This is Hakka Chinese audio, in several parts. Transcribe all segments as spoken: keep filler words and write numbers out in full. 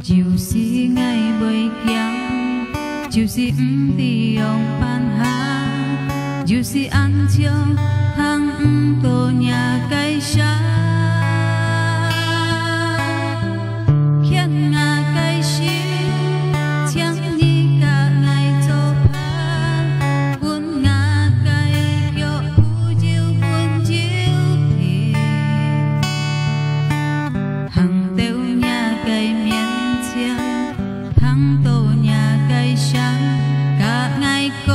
就是𠊎袂驚，就是毋知仰般行，就是恁像行毋到若个山。牽𠊎个手，請你佮𠊎做伴，分𠊎个腳步有穩有定。 行到若个面前，行到若个山，佮𠊎講，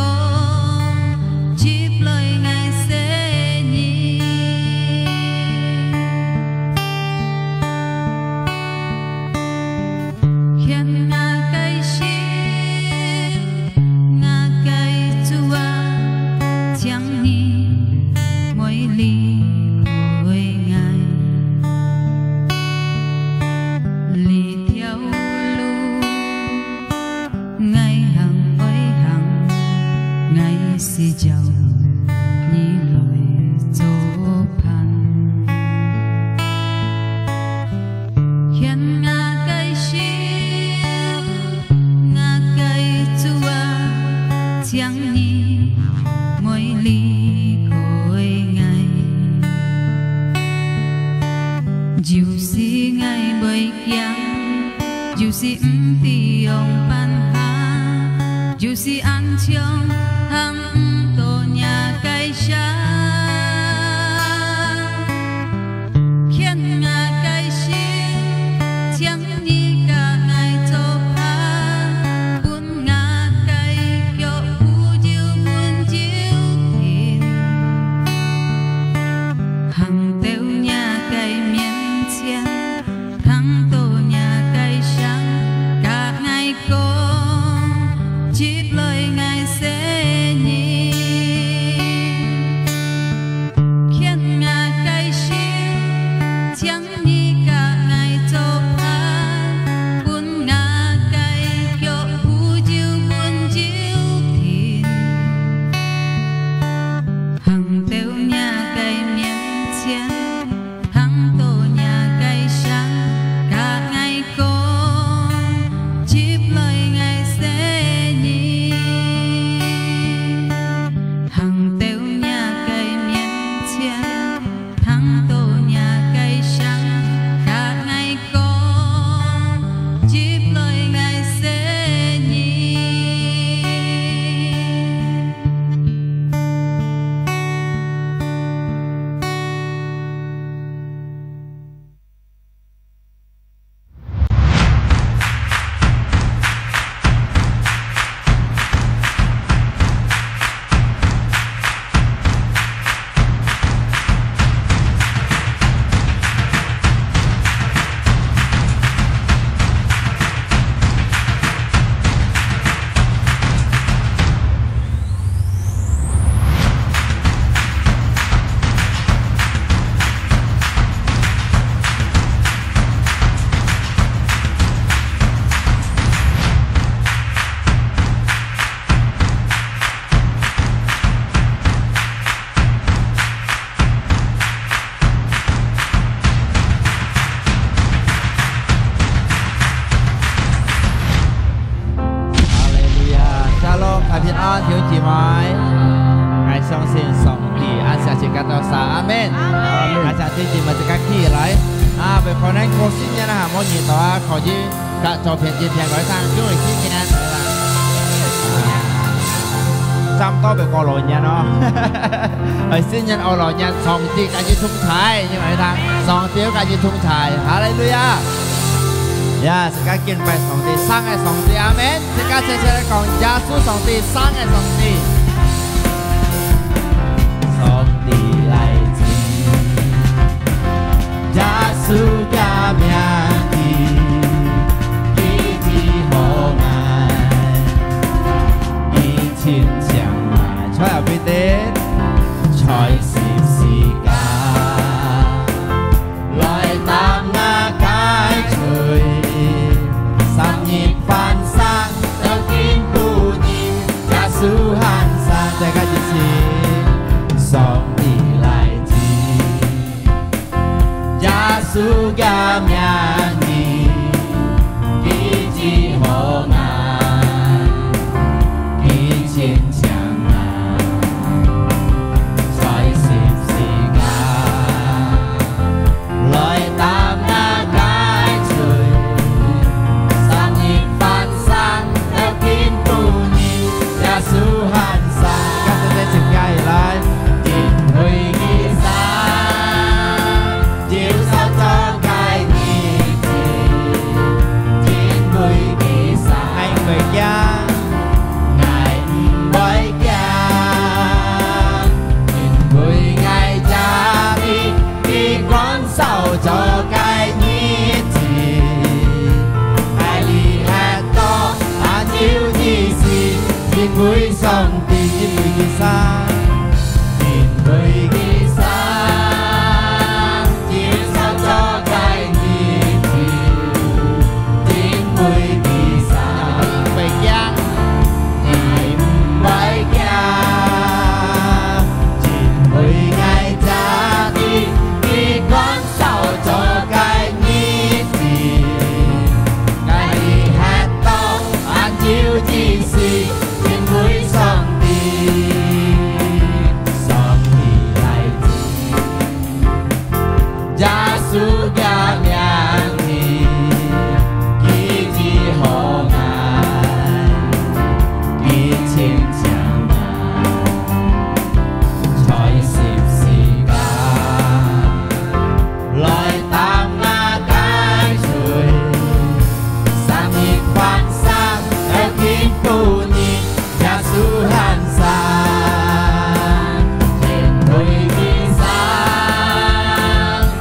接來𠊎細人。牽𠊎个手，𠊎个主啊，請你莫離開𠊎。 這條路，𠊎行愛行，𠊎係照你來做伴。牽𠊎个手，𠊎个主啊，請你莫離開𠊎。 就是𠊎袂驚，就是毋知仰般行，就是恁像行毋到若个山。牽𠊎个手，請你佮𠊎做伴，分𠊎个腳步有穩有定。 行到若个面前，行到若个山，佮𠊎講，接來𠊎細人。牽𠊎个手，請你佮𠊎做伴，分𠊎个腳步有穩有定。 行到若个面前，行到若个山，佮𠊎講，接來𠊎細人。行到若个面前，行到若个山，佮𠊎講，接來𠊎細人。 哈利路亞，Shalom，大平安，弟兄姊妹。𠊎相信上帝，恁時自家都說，阿們。阿們。𠊎請弟兄姊妹自家起來。啊，為可能過新年啊，無人到啊，可以佮左片、右片來唱，因為新年來了。啊，差不多會過老年哦。 哎，新年好，老年，上帝佮你同在，你話佢聽，上帝佮你同在，哈利路亞！呀，自家敬拜上帝，生个上帝，阿們！自家齊齊來講，耶穌上帝，生个上帝。上帝來自，耶穌个名字，佢治好𠊎。 你親像麻醉彼得，在十字架，來擔𠊎个罪，三日翻生，到今晡日，耶穌還生。再加一次，上帝來自，耶穌个名為上帝，因為佢生，因為佢生，就創造个宇宙，因為佢生，你毋會驚，你毋會驚，因為𠊎知，佢講 所做个日子，𠊎一歇到，恁就一時，因為上帝，上帝來自，耶穌个名字，佢治好𠊎，佢親像𠊎，在十字架。 來擔𠊎个罪，三日還生，要緊不日，耶穌還生，因為佢生，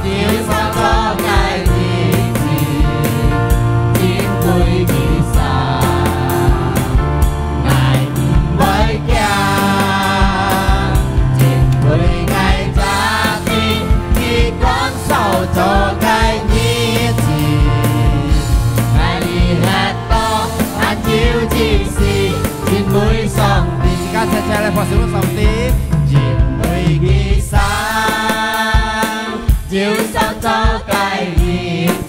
就創造个日子，因為佢生。 𠊎毋會驚，因為𠊎知佢講所做个日子，𠊎一歇到，恁就一時，因為上帝。自家齊齊來拍手分上帝，因為佢生，就所做个日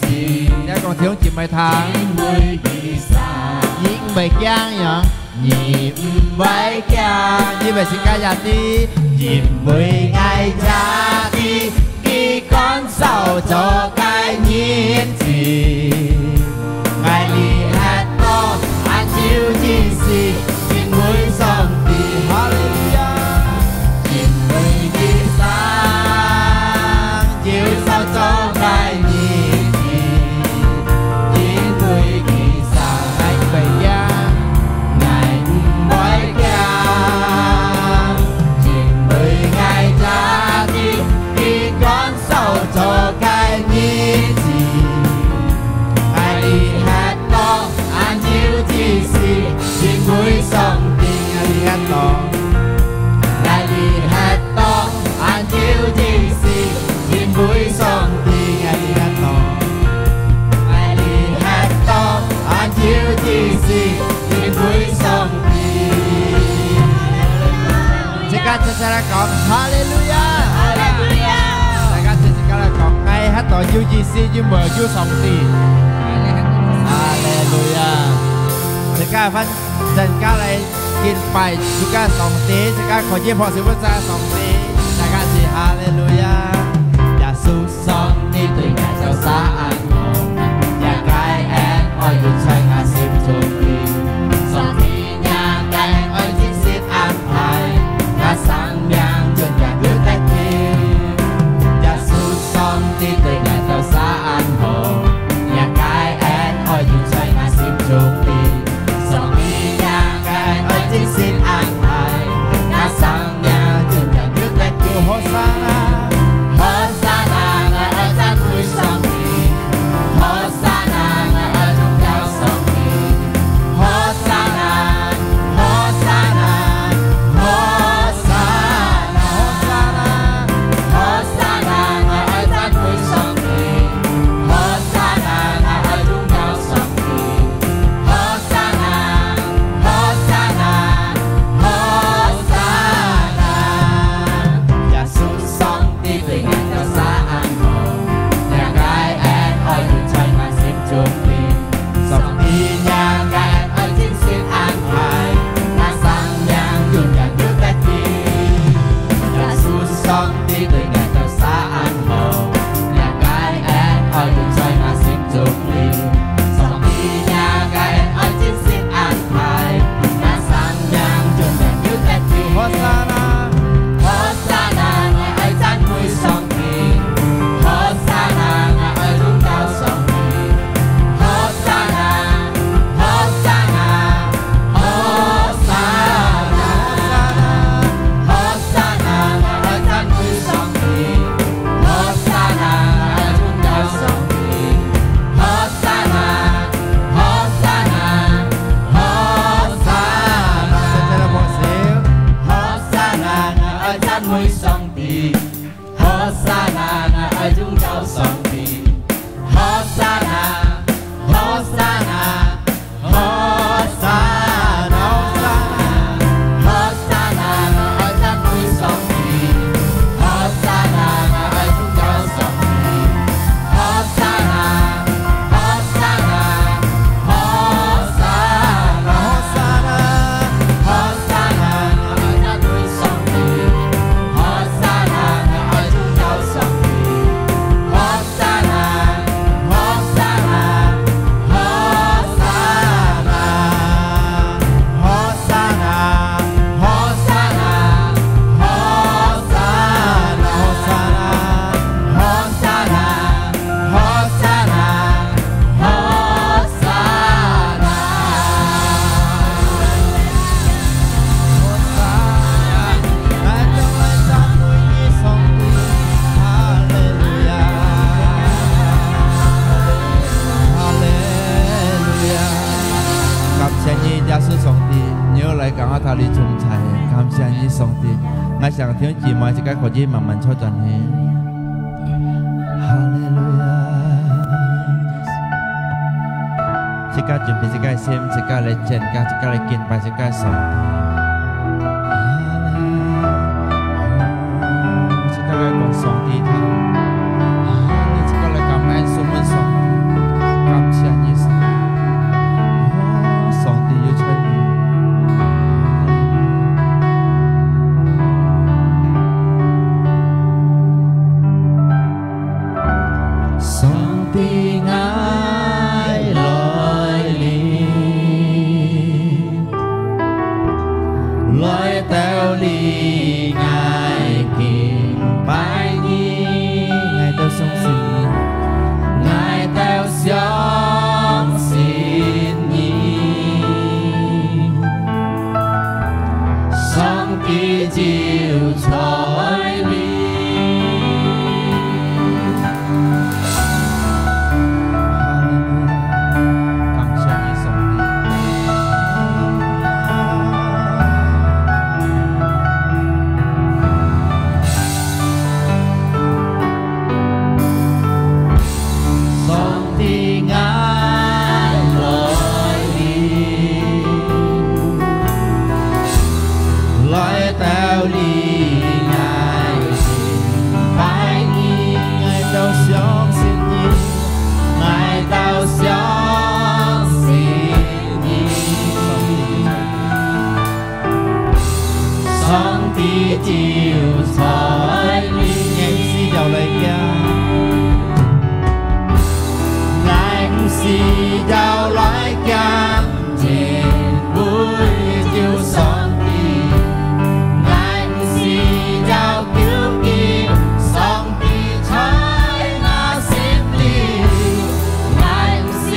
子。你講弟兄姊妹聽，因為佢生，你毋會驚樣。 你毋會驚，因為自家也知，因為𠊎也知，佢講所做个日子，𠊎一歇到，恁就一時，因為上帝。哈利路亞！因為佢生，就所做个日子，因為佢 生，𠊎毋會驚，𠊎毋會驚，因為𠊎也知，佢講所做个日子，𠊎一歇到，恁就一時，因為上帝。𠊎一歇到，𠊎一歇到， 恁就一時，因為上帝。𠊎一歇到，𠊎一歇到，恁就一時，因為上帝。自家齊齊來講，哈利路亞！哈利路亞！大家齊齊來講，𠊎一歇到有意思，因為有上帝。哈利路亞！自家翻，自家來 敬拜自家上帝，自家可以拍手分自家上帝。大家一齊哈利路亞！耶穌上帝對𠊎兜儕恁好，若个恩愛就在𠊎心中裡。上帝若个恩愛盡心安排，𠊎生命真正有得救。耶穌上帝對𠊎兜儕恁好，若个恩愛就在𠊎心中裡。 上帝若个恩愛盡心安排，𠊎生命真正有得救。和散那！和散那！𠊎愛讚美上帝，是上帝，你又來到𠊎兜裡種菜，感謝你，上帝。𠊎想弟兄姊妹自家可以慢慢坐轉去。哈利路亞！自家準備自家个心，自家來讚歌，自家來敬拜自家个上帝。哈利路亞！ 自家來講上帝聽，啊，自家來感恩、頌讚上帝，感謝你，上帝。哦，上帝有在呢。上帝，𠊎來臨。 來到這，𠊎敬拜你，𠊎兜相信你，𠊎兜相信你。上帝就在這。 哈利路亞！感謝你，上帝。上帝，𠊎來臨。 來到這，𠊎敬拜你，𠊎兜相信你，𠊎兜相信你。上帝就在這。𠊎毋使要來驚，𠊎毋使要來驚。 因為有上帝，𠊎毋使要憂慮，上帝在𠊎心裡，𠊎毋使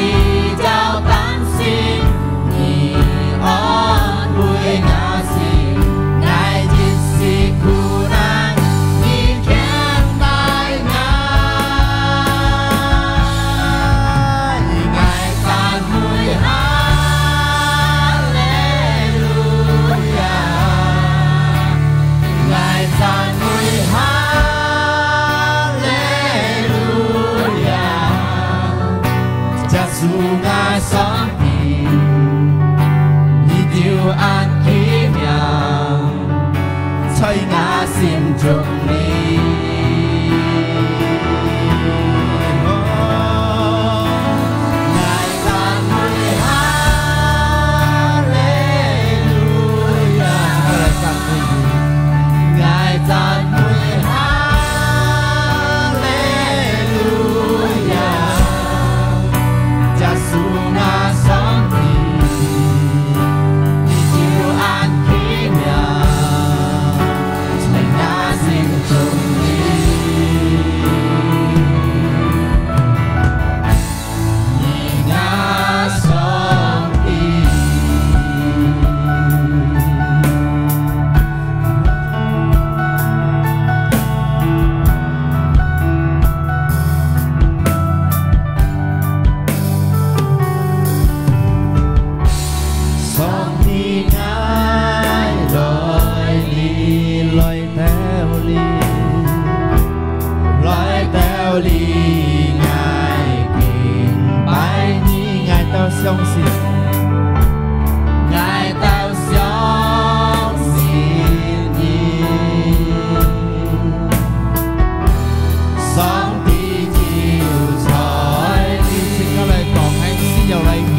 要擔心，你安慰𠊎心，𠊎一時苦難，你牽帶𠊎。 𠊎讚美哈利路亞，𠊎讚美哈利路亞。耶穌𠊎上帝，你就恁奇妙。 在𠊎心中裡。哦，𠊎讚美哈利路亞，𠊎讚美哈利路亞。 耶穌𠊎上帝，你就恁奇妙，在𠊎心中裡，你𠊎上帝。 上帝，𠊎來，你來到這，來到這，𠊎敬拜你，𠊎兜相信，𠊎兜 相信你，上帝就在這。自家來講，𠊎毋使要來驚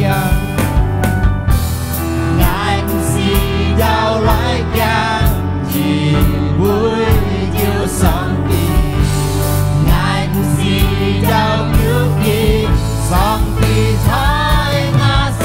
，𠊎毋使要來驚，因為有上帝，𠊎毋使要憂慮，上帝在𠊎心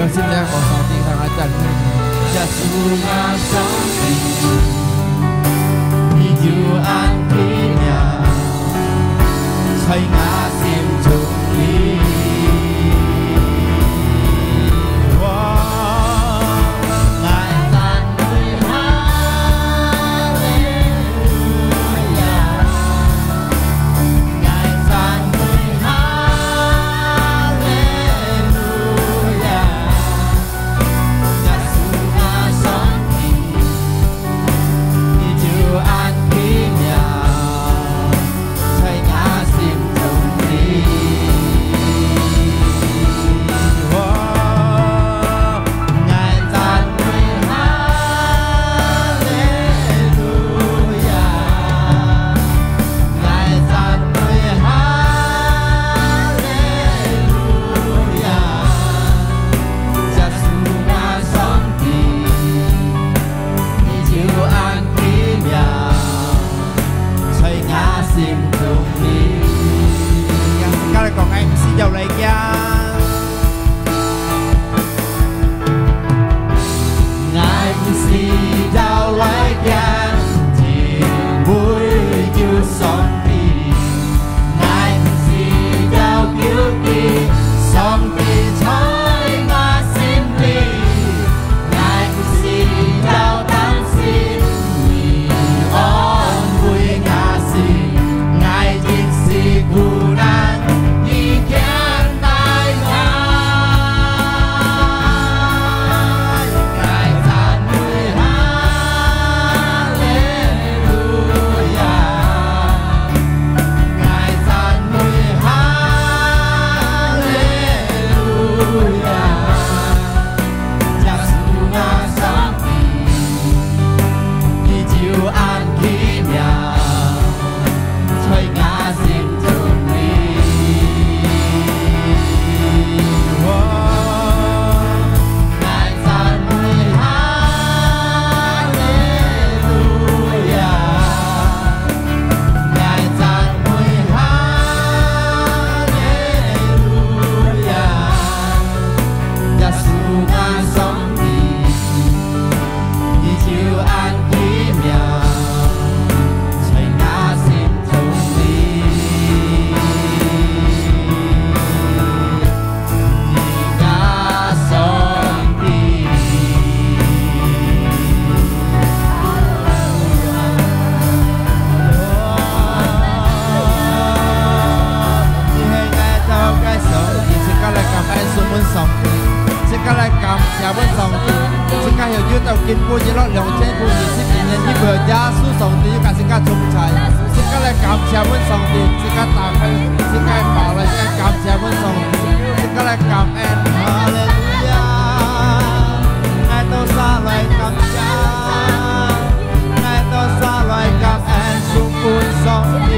有信仰个上帝，同𠊎讚美你。耶穌啊，上帝，你有恁奇妙，在𠊎心中裡。我，𠊎讚美哈利路亞。 𠊎讚美哈利路亞，耶穌啊，上帝，你就恁奇妙，在𠊎心中裡。哦，𠊎讚美哈利路亞。 𠊎讚美哈利路亞，耶穌啊，上帝，你就恁奇妙，在𠊎心中裡。同自家來講，𠊎毋使要來驚。 𠊎毋使要來驚，因為有上帝。𠊎毋使要憂慮，上帝在𠊎心裡。𠊎毋使要擔心，你安慰𠊎心。𠊎一時苦難，你牽 帶𠊎，𠊎讚美哈利路亞，𠊎讚美哈利路亞，耶穌啊，上帝，你就恁奇妙。 在𠊎心中裡。哦，𠊎讚美哈利路亞，𠊎讚美哈利路亞，耶穌啊，上帝，你就恁奇妙。 在𠊎心中裡。你个上帝。你係𠊎兜个上帝，自家來感恩，送分上帝。 自家來感謝分上帝，自家曉得到今晡日落兩千二十一年，因為耶穌上帝有甲自家同在。自家來感謝分上帝，自家打開自家个話來感謝分上帝，自家來感恩。哈利路亞！𠊎兜儕來感謝，𠊎兜儕來感恩，送分上帝，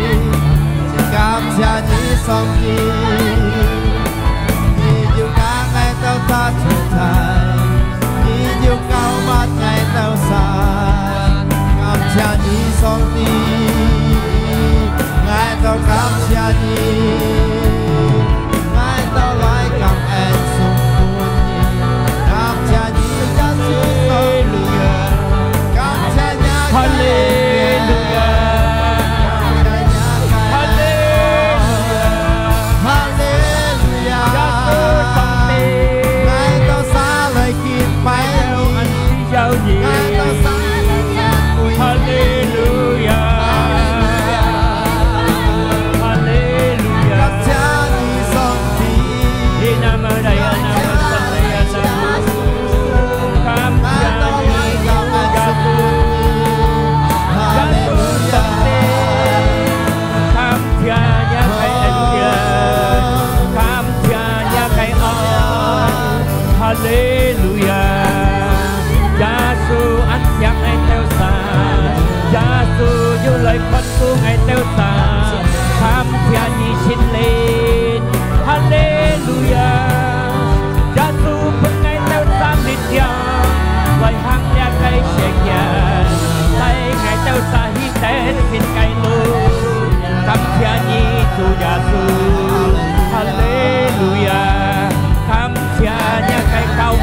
感謝你，上帝。 你有甲𠊎兜儕同在，你有膏抹𠊎兜儕。感謝你，上帝，𠊎兜感謝你，𠊎兜來感恩送分你。感謝你，耶穌上帝，感謝你，哈利路亞，感謝你，哈利路亞。 哈利路亞！耶穌上帝，𠊎兜儕來敬拜你，𠊎兜儕來讚美你。哈利路亞！哈利路亞！感謝你，上帝！感謝你，耶穌！ 感謝你，耶穌！耶穌上帝，感謝你个恩典，感謝你个愛。哈利路亞！耶穌恁惜𠊎兜儕，耶穌又來看顧𠊎兜儕，感謝你聖靈。 哈利路亞！耶穌分𠊎兜儕力量，來行這个世界，帶𠊎兜儕去得勝个路。感謝你，主耶穌！哈利路亞！感謝你个膏抹，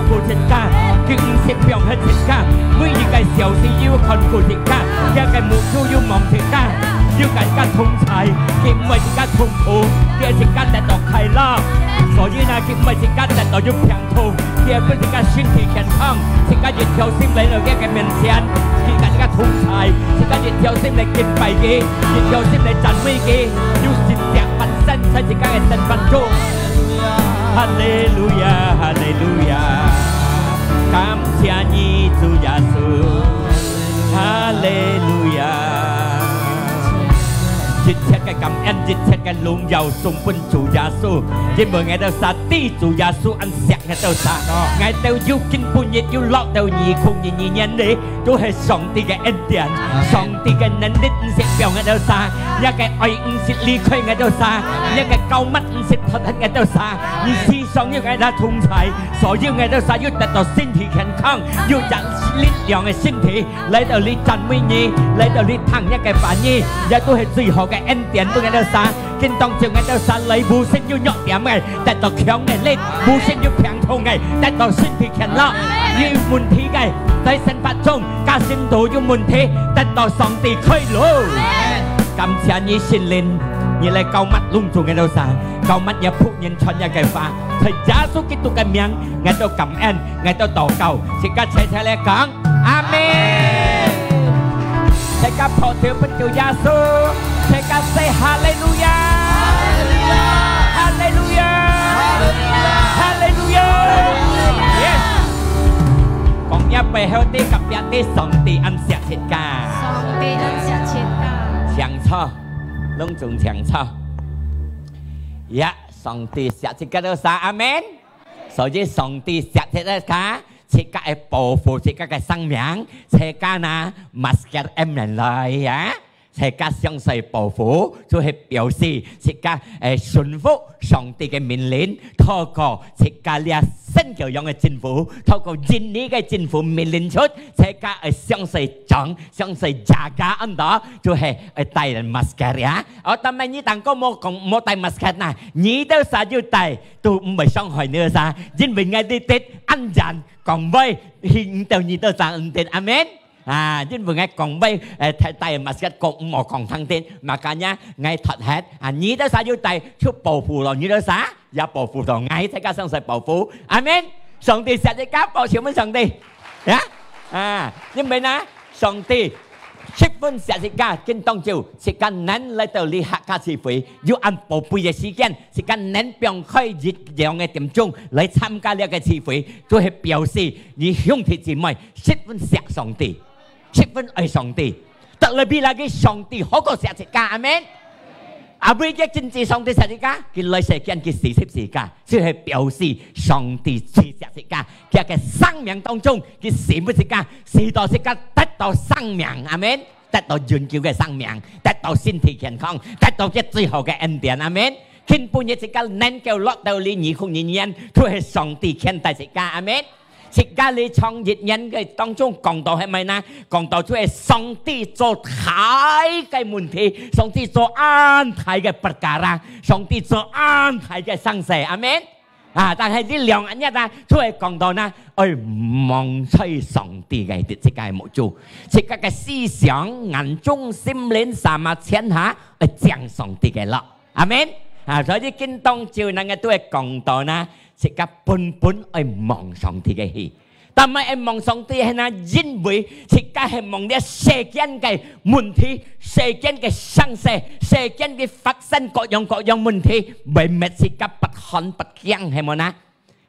顧自家，佢毋識放忒自家，每一個小事又看顧自家，佢个目珠又望自家，又佮自家同在，佢毋會自家痛苦，佢自家得到快樂。所以呢，佢毋會自家得到有病痛，佢會分自家身體健康，自家一條心來到佢个面前，佢佮自家同在，自家一條心來敬拜佢，一條心來讚美佢，有神蹟發生在自家个生活中。 哈利路亞，哈利路亞，感謝你，主耶穌，哈利路亞。一切个感恩，一切个榮耀送分主耶穌，因為𠊎兜儕知主耶穌恁惜𠊎兜儕，𠊎兜有今晡日有落到二零二二年裡，都係上帝个恩典，上帝个能力毋識放𠊎兜儕，佢个愛毋識離開𠊎兜儕，佢个膏抹毋識脫忒𠊎兜儕，佢時常有𠊎兜同在，所以𠊎兜儕有得到身體健康，有隻力量个身體，來到這讚美你，來到這聽佢个話語，這都係最好个恩典分𠊎兜儕。今當晝𠊎兜儕來，無神有弱點个，得到強个力，無神有病痛个，得到身體健康，有問題个，在生活中，家庭肚有問題，得到上帝開路。感謝你，聖靈，你來膏抹攏總𠊎兜儕，膏抹若僕人傳若个話，在耶穌基督个名，𠊎兜感恩，𠊎兜禱告，自家齊齊來講，阿門。大家拍手分主耶穌，大家say哈利路亞，哈利路亞，哈利路亞，哈利路亞。Yes。講若背後个隔壁个，上帝恁惜自家。上帝恁惜自家。請坐，攏總請坐。呀，上帝惜自家多少？阿門。所以上帝惜自家，自家愛保護自家个生命，自家拿masker愛揇來啊。 自家常常保護，就係表示自家，誒，順服上帝个命令，透過自家這新教養个政府，透過印尼个政府命令出，自家愛常常掌，常常jaga恁多，就係愛戴masker啊。哦，但係你當過無講，無戴masker呐，你兜儕有戴，都毋會傷害你兜儕，因為𠊎兜恁樣講話，去毋到你兜儕毋得，阿門。 啊，因為𠊎講話，誒，太大个masker講毋好講聽聽，makanya𠊎脫忒。啊，你兜儕有戴，就保護咯，你兜儕也保護到𠊎，大家常常保護。阿門。上帝惜自家，拍手分上帝。呀，啊，因為呢，上帝十分惜自家，今當晝自家能來到這客家聚會，有恁寶貴个時間，自家能放開一兩个點鐘來參加這个聚會，就係表示你兄弟姊妹 十分惜上帝，十分愛上帝。Terlebih lagi上帝好過惜自家，阿門。Abis佢真知上帝惜自家，佢來世間佢死十字架，就係表示上帝最惜自家。佢个生命當中，佢死分自家，使到自家得到生命，阿門。得到永久个生命，得到身體健康，得到佢最好个恩典，阿門。今晡日自家能夠落到這二零二二年，都係上帝牽帶自家，阿門。 自家這創業年个當中講到係麼个呢？講到就係上帝做大个問題，上帝做恁大个perkara，上帝做恁大个生事，阿門。啊，但係這兩日啊，就係講到呢，愛望在上帝个自家个目珠，自家个思想、眼中、心靈，sama全下愛正上帝个咯。 阿門。啊，所以今當晝𠊎兜都會講到呢，自家本本愛望上帝个去。但係愛望上帝係呢，因為自家係望這世間个問題，世間个生事，世間个發生各樣各樣問題，會搣自家不寒不驚，係無呢？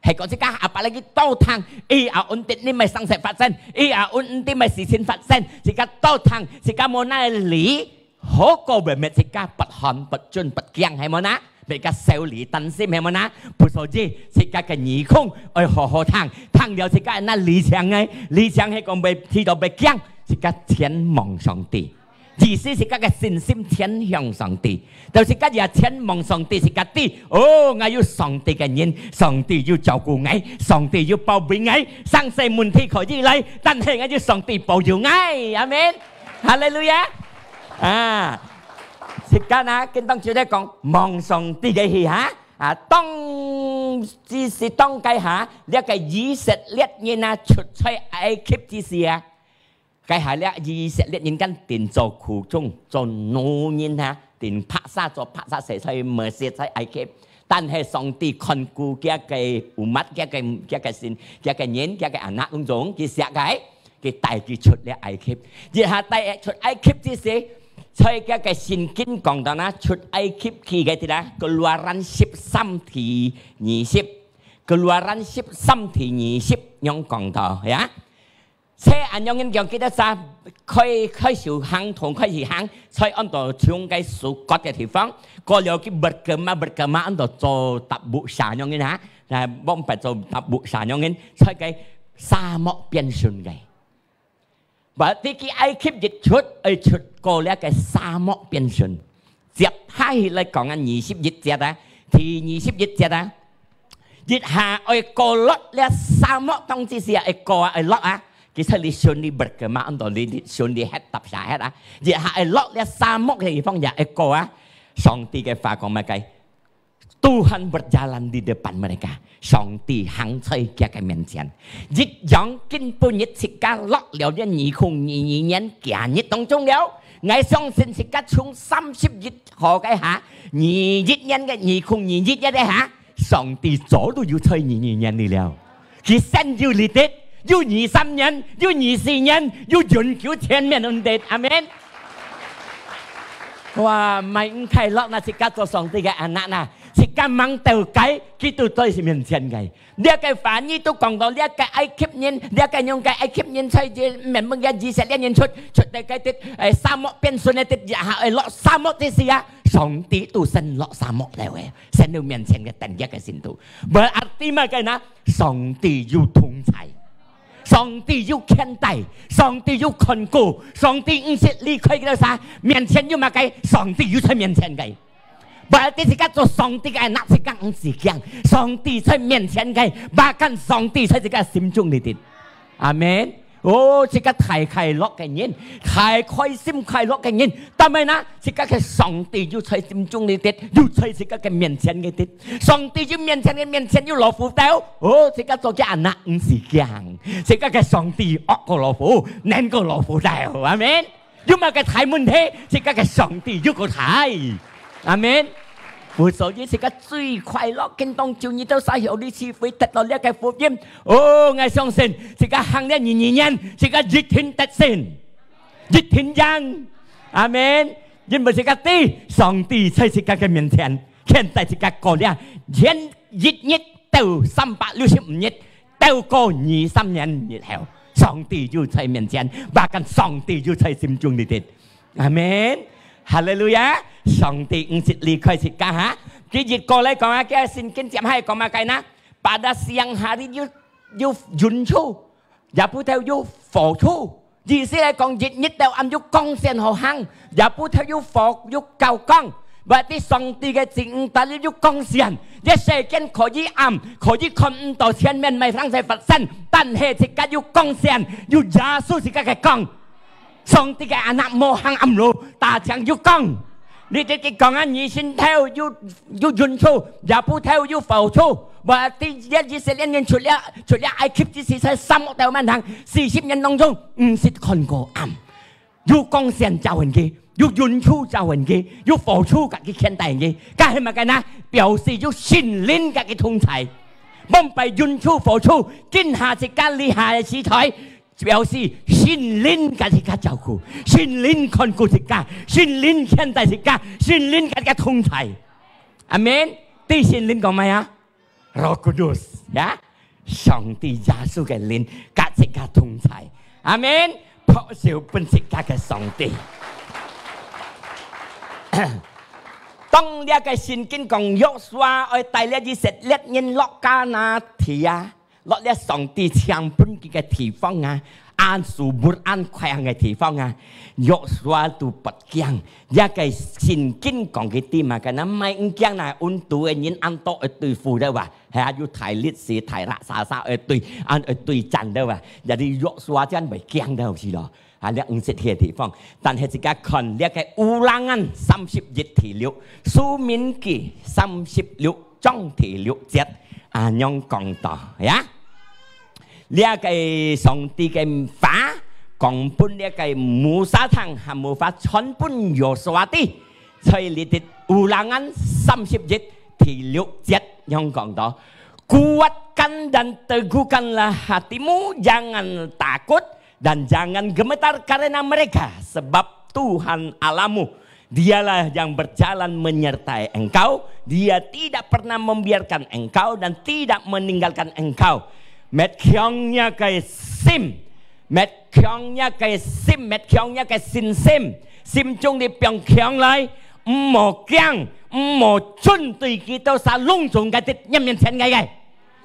係講自家apalagi多聽，哎呀，undin你乜生事發生，哎呀，undin乜事情發生，自家多聽，自家無哪理， 好過會搣自家不寒不愠不驚，係無呢？搣自家愁慮擔心，係無呢？不所以，自家个耳空愛好好聽，聽了自家那理想个，理想係講會去到會驚，自家全望上帝。意思自家个信心全向上帝。到自家也全望上帝，自家知，哦，𠊎有上帝个人，上帝有照顧𠊎，上帝有保庇𠊎，生事問題可以來，但係𠊎有上帝保佑𠊎。阿門。 哈利路亞！啊，自家呢，今當晝來講，望上帝个去哈。啊，當之時當該下，這个以色列人啊，出在埃及之時啊，該下這以色列人間定做苦工，做奴人啊，定拍殺，做拍殺，死在Mesir，在埃及。但係上帝看顧佢个umat，佢个，佢个信，佢个人，佢个anak攏總，佢惜个，佢帶佢出了埃及。一下帶出埃及之時，在佢个聖經講到那，出埃及去个地啦，Keluaran十三第二十，Keluaran十三第二十，樣講到，ya。 在恁樣人講，佢兜儕開，開始行動，開始行，在安到像个Sukot个地方，過了去Bergema，Bergema安到做搭木沙樣人哈，那往北做搭木沙樣人，在个沙漠邊脣个。Berarti佢埃及一出，愛出過了个沙漠邊脣。接下去來講啊，二十一節啊，第二十一節啊， 一下愛過落這沙漠當之時啊，愛過啊，愛落啊。其實你順利Bergema，安到你，你順利歇搭下歇啊。一下愛落這沙漠个地方也愛過啊。上帝个話講麼个？Tuhan berjalan di depan mereka，上帝行在佢个面前。一樣今晡日自家落了這二零二二年今日當中了，𠊎相信自家從三十一號該下，二一年个二零二一年个下， 上帝早都有在二二年裡了。佢先有你兜，有二三年，有二四年，有永久前面你兜。阿門。哇，毋係毋快樂，那自家做上帝个anak啊，自家吂到該，佢都在面前个。這个話語都講到這个埃及人，這个樣个埃及人在這，面目个以色列人出，出到該地，誒，沙漠邊脣个地，也下，誒，落沙漠个時啊，上帝都先落沙漠了誒。 先到面前个等佢个信徒。Berarti麼个呢？上帝有同在，上帝有牽帶，上帝有看顧，上帝毋識離開佢兜儕，面前有麼个，上帝有在面前个。Berarti自家做上帝个anak，自家毋使驚，上帝在面前个，bahkan上帝在自家心中裡底。阿門。 哦，自家大快樂个人，大開心快樂个人，但係呢，自家个上帝又在心中裡底，又在自家个面前裡底。上帝又面前个面前又老虎刀，哦，自家做个anak毋使驚，自家个上帝惡過老虎，能過老虎刀，阿門。有麼个大問題，自家个上帝又過大，阿門。所以自家最快樂，今當晝你兜儕有這機會得到這个福音， 哦，𠊎相信，自家行了二二年，自家一定得勝，一定贏。阿門。因為自家知，上帝在自家个面前，牽帶自家過了，前一日到三百六十五日，到過二三年以後，上帝又在面前，bahkan上帝又在心中裡底。阿門。哈利路亞！上帝毋識離開自家哈。佢一過來講啊，佢聖經接下來講麼个呢？ Pada siang hari有，有雲柱，夜晡頭有火柱。意思來講，一日到暗有光線好行，夜晡頭有火，有夠光。Berarti上帝个子女，大家有光線，這世間可以暗，可以看毋到前面麼个事發生，但係自家有光線，有耶穌自家个光。 上帝个anak無行暗路，大家有光。你直直講啊，日頭有，有雲柱，夜晡頭有火柱。Berarti這以色列人出了，出了埃及之時，在沙漠頭面行，四十年當中，毋識看過暗。有光線照應佢，有雲柱照應佢，有火柱佮佢牽帶佢。該係麼个呢？表示有聖靈佮佢同在。往擺雲柱火柱，今下自家這下个時代， 表示聖靈佮自家照顧，聖靈看顧自家，聖靈牽帶自家，聖靈佮自家同在。阿門。對聖靈講麼个啊？Roh Kudus，ya。上帝耶穌个靈佮自家同在。阿門。拍手分自家个上帝。當這个聖經講約書亞愛帶領以色列人落迦南地啊， 落了上帝請分佢个地方啊，恁subur恁快樂个地方啊，約書亞都發驚。這个聖經講佢知麼个，該那毋驚啦，印度个人恁多愛對付了哇，係啊，有大力士、大raksasa愛對，恁愛對戰了哇，jadi約書亞正毋驚了係咯。 啊，這毋識去个地方。但係自家看這个Ulangan三十一第六，申命記三十六章第六節，啊，仰講到呀？這个上帝个話講分這个Musa聽，還無法傳分Yosua知。在這个Ulangan三十一第六節仰講到：Kuatkan dan teguhkanlah hatimu, jangan takut dan jangan gemetar karena mereka, sebab Tuhan Allahmu Dialah yang berjalan menyertai engkau, Dia tidak pernah membiarkan engkau dan tidak meninggalkan engkau. Mét強若个心，mét強若个心，mét強若个信心，心中裡放強來，毋好驚，毋好顫，對佢兜儕攏總个在你面前个个。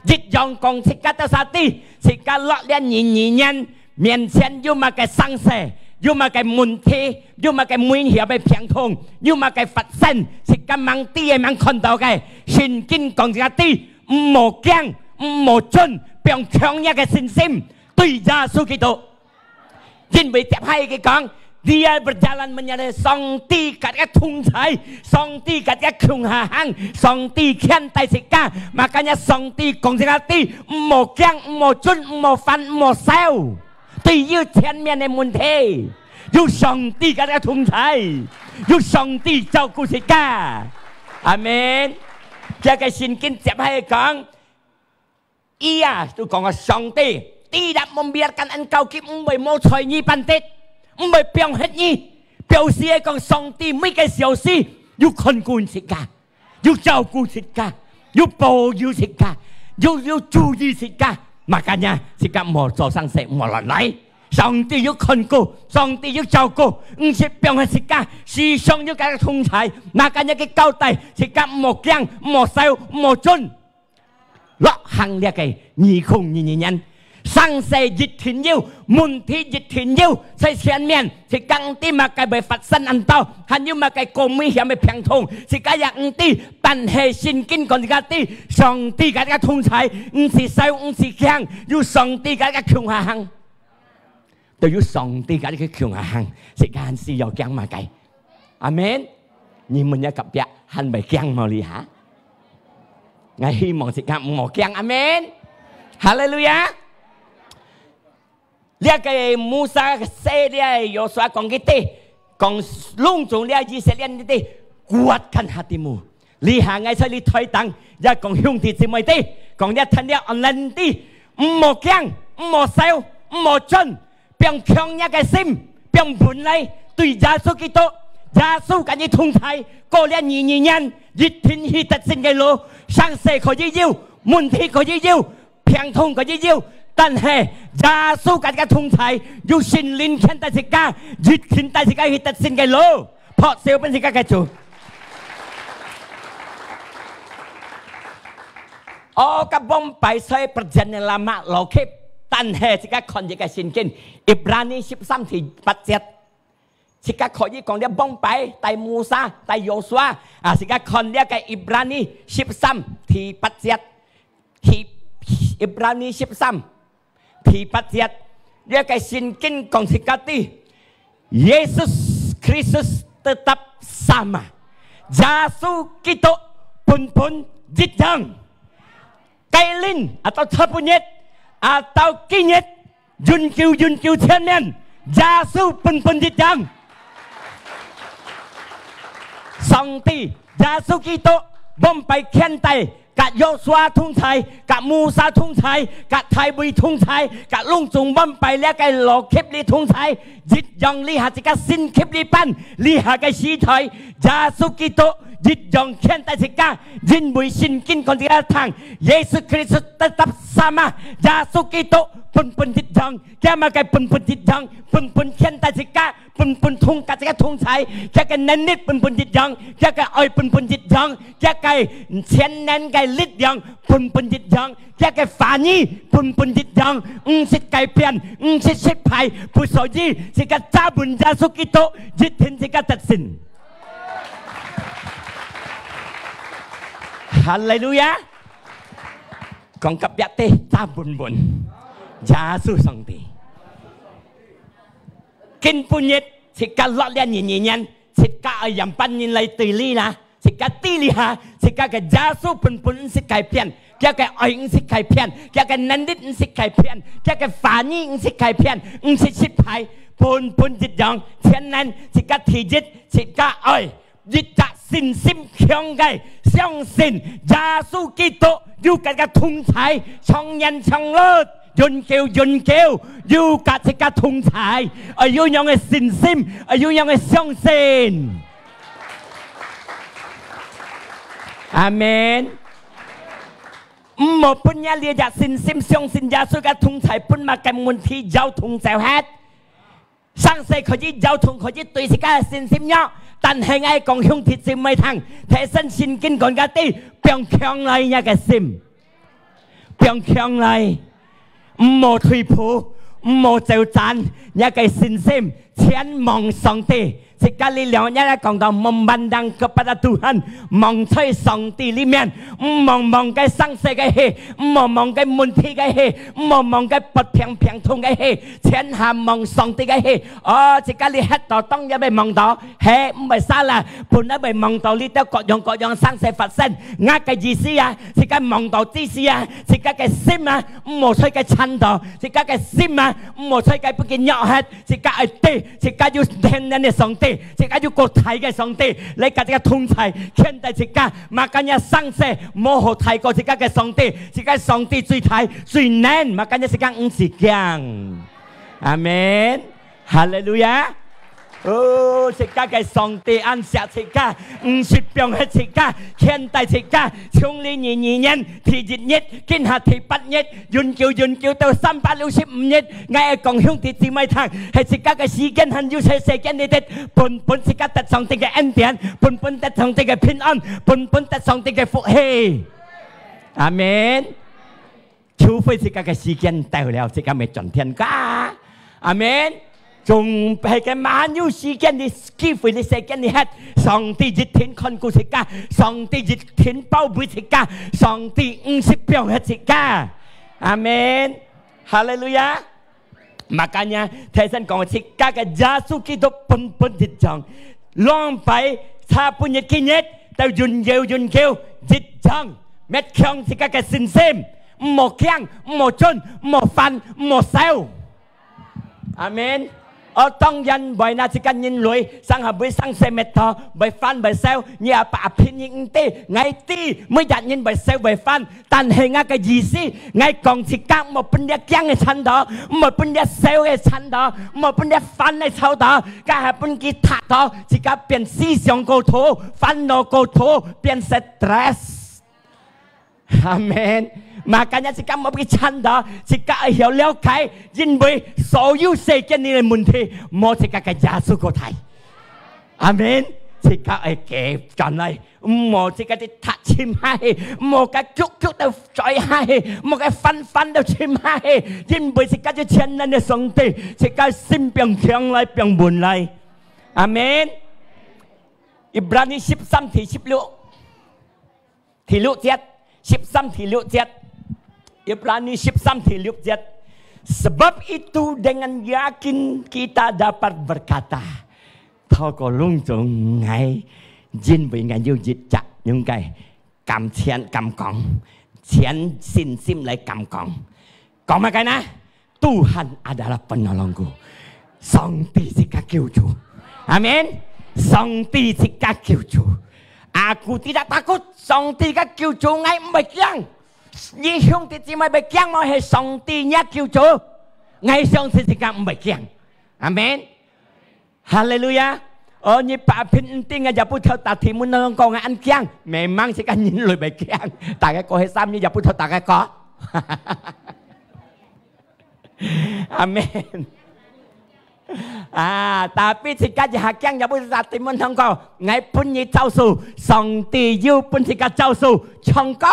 一樣講自家兜儕知，自家落這二二年，面前有麼个生事，有麼个問題，有麼个危險个病痛，有麼个發生，自家吂知个吂看到个，聖經講自家知，毋好驚，毋好顫，放強若个信心，對耶穌基督。 因為接下佢講，Dia berjalan menyertai，上帝佮佢同在，上帝佮佢共下行，上帝牽帶自家。Makanya上帝講自家知，毋好驚，毋好顫，毋好煩，毋好愁。對於前面个問題，有上帝佮佢同在，有上帝照顧自家。阿門。這个聖經接下講， Ia，就講个上帝，tidak membiarkan engkau，佢毋會無睬你半滴，毋會放忒你。表示个講，上帝每个小時有看顧自家，有照顧自家，有保佑自家，有，有注意自家。Makanya，自家莫做生事，莫亂來。上帝有看顧，上帝有照顧，毋識放忒自家，時常有佮佢同在。Makanya佢交代，自家莫驚，莫愁，莫顫。 落行這个二空二二年，生事一定有，問題一定有，在前面，自家毋知麼个會發生恁多，還有麼个高危險个病痛，自家也毋知。但係聖經講自家知，上帝佮自家同在，毋使愁，毋使驚，有上帝佮自家共下行。 都有上帝佮你去共下行，自家還需要驚麼个？阿門。你問若隔壁，還會驚無你哈？𠊎希望自家毋好驚，阿門。哈利路亞。這个Musa寫這个Yosua講佢知，講攏總這以色列人知，kuatkan hatimu。 這下𠊎在這台頂，也講兄弟姊妹知，講這聽這online知，毋好驚，毋好愁，毋好顫，放強若个心，放穩來，對耶穌基督，耶穌佮你同在，過這二二年，一定去得勝个路，生事可以有，問題可以有， 病痛可以有，但係耶穌佮自家同在，有聖靈牽帶自家，一定帶自家去得勝个路，拍手分自家个主。哦，該往擺在perjanjian lama老K，但係自家看這个聖經，Ibrani十三第八節。 自家可以講這往擺，帶Musa，帶Yosua，啊，自家看這个Ibrani十三第八節，第，Ibrani十三第八節，這个聖經講自家知，Yesus Kristus tetap sama，耶穌基督本本一樣，kailan atau昨晡日，atau今日， 永久永久前面，耶穌本本一樣。上帝，耶穌基督，往擺牽帶，佮Yosua同在，佮Musa同在，佮大衛同在，佮攏總往擺這个老K裡同在，一樣這下這个新K裡班，這下个時代，耶穌基督一樣牽帶自家，因為聖經講自家聽，Yesus Kristus tetap sama，耶穌基督本本一樣。 佢麼个本本一樣，本本牽帶自家，本本同佮自家同在，佢个能力本本一樣，佢个愛本本一樣，佢个全能个力量本本一樣，佢个話語本本一樣，毋識改變，毋識失敗，不所以自家抓穩耶穌基督，一定自家得勝。哈利路亞！講隔壁知，抓穩穩，耶穌上帝。 今晡日，自家落這二二年，自家愛仰般人來對你啦？自家知這下，自家个耶穌本本毋識改變，佢个愛毋識改變，佢个能力毋識改變，佢个話語毋識改變，毋識失敗，本本一樣，全能自家第一，自家愛，一隻信心強个，相信耶穌基督有佢个同在，長年長老，永久永久，有佢自家同在，愛有樣个信心，愛有樣个相信。阿門。 毋好分這，這隻信心，相信耶穌个同在，分麼个問題搖動走忒。生事可以搖動，可以對自家个信心弱，但係𠊎講兄弟姊妹聽，提升聖經講个知，放強來若个心，放強來，毋好退步，毋好走散，若个信心，全望上帝。 自家力量，也來講到，memandang kepada Tuhan，望在上帝裡面，毋好望該生事个事，毋好望該問題个事，毋好望該不平平痛个事，全下望上帝个事。哦，自家你歇到當然會望到，係，毋會salah，本來會望到你兜各樣各樣生事發生。𠊎个意思啊，自家望到之時啊，自家个心啊，毋好在該纏到，自家个心啊，毋好在該分佢弱忒。 自家愛知，自家有全能个上帝，自家有過大个上帝，來佮自家同在，牽帶自家，makanya生事，無好大過自家个上帝，自家上帝最大，最能，makanya自家毋使驚。阿門。哈利路亞。哦，自家个上帝恁惜自家，毋識放忒自家，牽帶自家，從二零二二年第一日，今下第八日， 永久，永久到三百六十五日，𠊎愛講兄弟姊妹聽，係自家个時間還有在世間裡底，本本自家得上帝个恩典，本本得上帝个平安，本本得上帝个福氣。阿門。除非自家个時間到了，自家會轉天家。阿門。 總係个還有時間，你機會，你世間裡歇，上帝一定看顧自家，上帝一定保衛自家，上帝毋識放忒自家。阿門。哈利路亞。Makanya，頭先講自家个耶穌基督本本一樣，兩擺差半日今日，到永久永久一樣，搣強自家个信心，毋好驚，毋好顫，毋好煩，毋好愁。 阿門。哦，當然會啦，自家人類，成下會生事搣到，會煩會愁，你阿爸阿平你毋知，𠊎知，每隻人會愁會煩，但係𠊎个意思，𠊎講自家毋好分這驚个纏到，毋好分這愁个纏到，毋好分這煩个愁到，該係分佢䌈到，自家變思想過頭，煩惱過頭，變stress。 阿門。Makanya自家莫去纏到，自家愛曉了解，因為所有世間裡个問題，無自家个耶穌過大。阿門。自家愛企轉來，毋好自家去䌈沉下去，毋好个逐逐都墜下去，毋好个煩煩都沉下去，因為自家就全能个上帝，自家心放強來，放穩來。阿門。Ibrani十三第十六。 第六節，十三第六節，Ibrani十三第六節。Sebab itu dengan yakin kita dapat berkata，透過攏總𠊎，因為𠊎有一隻應該敢前敢講，全信心來敢講，講麼个呢？ Tuhan adalah penolongku。上帝自家救主。阿門。上帝自家救主。Aku tidak takut，上帝个救主𠊎毋會驚。你兄弟姊妹會驚無？係上帝若救主，𠊎相信自家毋會驚。阿門。 哈利路亞！哦，你爸爸毋知𠊎也不曉得，大地門當中講𠊎恁驚，memang自家人類會驚。大家過去三日也不曉得大家講。阿門。啊，tapi自家一下驚也不曉得，大地門當中講，𠊎分你招數，上帝又分自家招數，唱歌。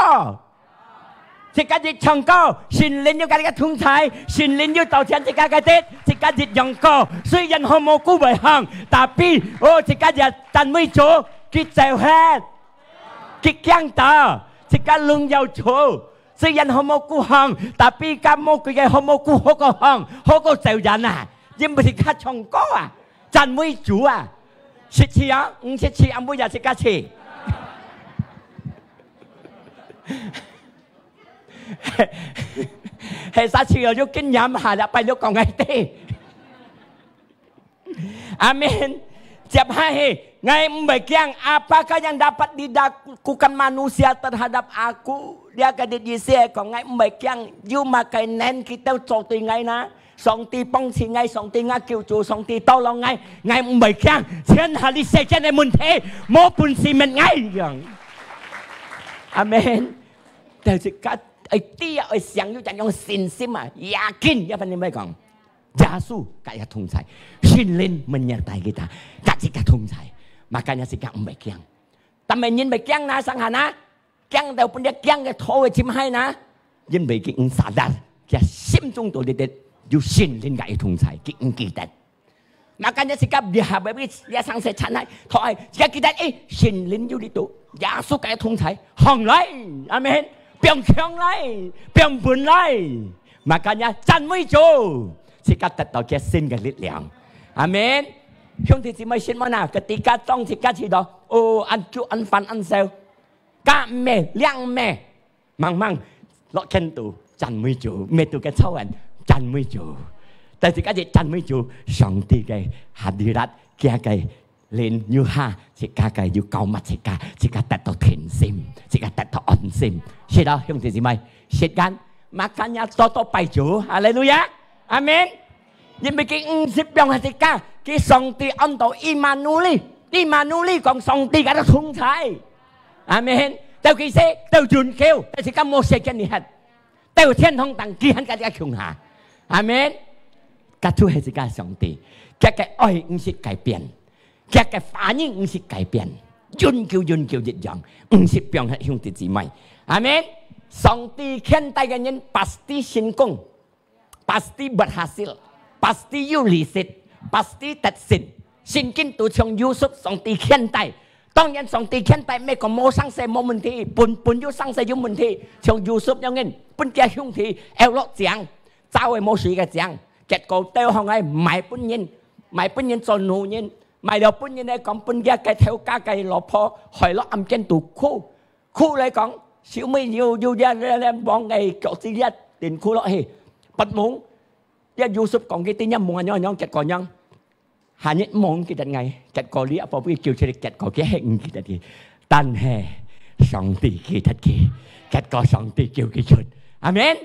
自家一唱歌，聖靈又佮你个同在，聖靈又到前自家个地，自家一樣歌。雖然好無久會響，tapi，哦，自家也讚美主，佢走忒，佢驚到，自家榮耀主。雖然好無久響，tapi个魔鬼个好無久好過響，好過走遠啊！因為自家唱歌啊，讚美主啊！識試啊？毋識試，暗晡夜自家試。係啥時候有經驗下，禮拜六講个對。阿門。接下去，𠊎毋會驚，apakah yang dapat dilakukan manusia terhadap aku？這个的意思係講，𠊎毋會驚，有麼个能佢兜做對𠊎呢？上帝幫助𠊎，上帝𠊎救主，上帝tolong𠊎，𠊎毋會驚。全下這世間个問題，無本事滅𠊎樣。阿門。但係自家愛知啊，愛想有這種信心啊，yakin，一般人會講，耶穌佮佢同在，聖靈menyertai kita，佮自家同在，makanya自家毋會驚。但係人會驚哪，上下哪，驚到分這驚个頭个浸海哪，因為佢毋sadar，佢心中肚裡底有聖靈佮佢同在，佢毋記得。Makanya自家biar habis ya sang se chanai，頭愛自家記得，誒，聖靈有裡肚，耶穌佮佢同在，行來，阿門，放強來，放本來。Makanya讚美主，自家得到佢新个力量。阿門。兄弟姊妹，信無哪？Ketika當自家知道，哦，恁久、恁煩、恁愁，該毋係，這毋係， 猛猛落間肚讚美主，乜肚个操人讚美主。但係自家一讚美主，上帝个hadirat，佢个靈又下，自家个又膏抹自家，自家得到定心，自家得到安心。係咯，兄弟姊妹，時間，makanya多多拜主，哈利路亞，阿門。因為佢毋識放下自家，佢上帝安到Immanueli，Immanueli講上帝佮佢同在。 阿門。到幾時？到永久，但係自家無時間你還，到天堂等佢還佮自家共下。阿門。佢就係自家上帝，佢个愛毋識改變，佢个話語毋識改變，永久永久一樣，毋識放忒兄弟姊妹。阿門。上帝牽帶个人pasti成功。 Pasti berhasil, pasti有利息，pasti得勝。聖經都像Yusuf，上帝牽帶。當然，上帝牽帶，毋係講無生事無問題，本，本有生事有問題。像Yusuf樣人，分佢兄弟，摎落井，抓个無水个井，結果兜項个賣分人，賣分人做奴人，賣了分人來講，分佢个頭家个老婆，害落暗間肚苦。 苦來講，小妹又，又這，這，這望个腳趾這，連苦落去，發夢。這Yusuf講佢，今日夢恁樣，恁樣，結果樣，下日夢記得𠊎，結果你阿婆會叫出來，結果佢係毋記得佢，但係上帝記得佢，結果上帝救佢出。阿門。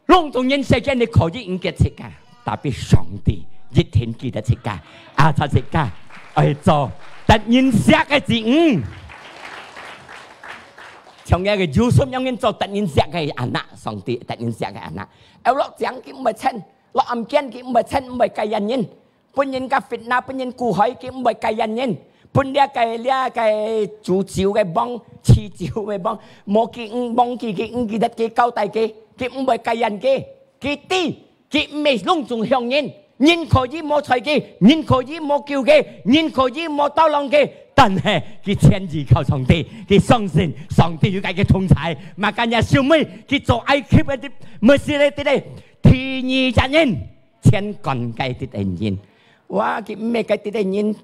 攏總人世間你可以毋記得自家，tapi上帝一定記得自家，asal自家愛做得人惜个子女。像該个Yusuf樣人做得人惜个anak，上帝得人惜个anak。摎落井佢毋會嗄，落暗間佢毋會嗄，毋會介意人。 分人家fitnah，分人苦害，佢毋會介意人。分這个，這个煮酒个幫，侍酒个幫，無佢，嗯，忘記佢，嗯，毋記得佢交代佢，佢毋會介意佢。佢知，佢毋係攏總向人，人可以無睬佢，人可以無救佢，人可以無tolong佢，但係佢全依靠上帝，佢相信上帝有佮佢同在。Makanya小妹，佢做埃及个，Mesir个，第二隻人。 全管該地个人。哇，佢毋係該地个人，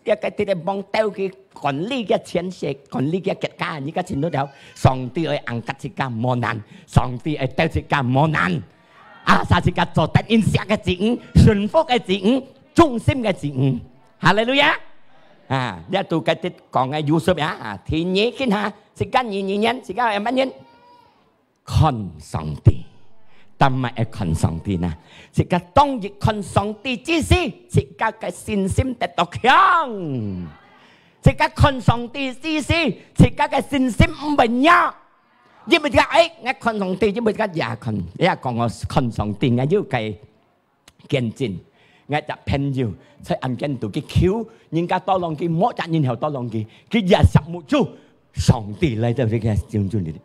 這个地个幫鬥佢管理个全世，管理个國家，你个前頭條，上帝愛angkat自家無難，上帝愛鬥自家無難。Asal自家做得人惜个子女，順服个子女，忠心个子女。哈利路亞！啊，這都該地講个Yusuf呀，啊，第二，今下，自家二二年，自家愛麼人？ 看上帝。但毋係愛看上帝呢？自家當一看上帝之時，自家个信心得到強。自家看上帝之時，自家个信心毋會弱。因為自家，哎，𠊎看上帝，因為自家也看，也講𠊎看上帝，𠊎有个 見證。𠊎隻朋友在暗間肚，佢求人家tolong佢，無隻人曉tolong佢，佢也惜目珠，上帝來到這个中間裡。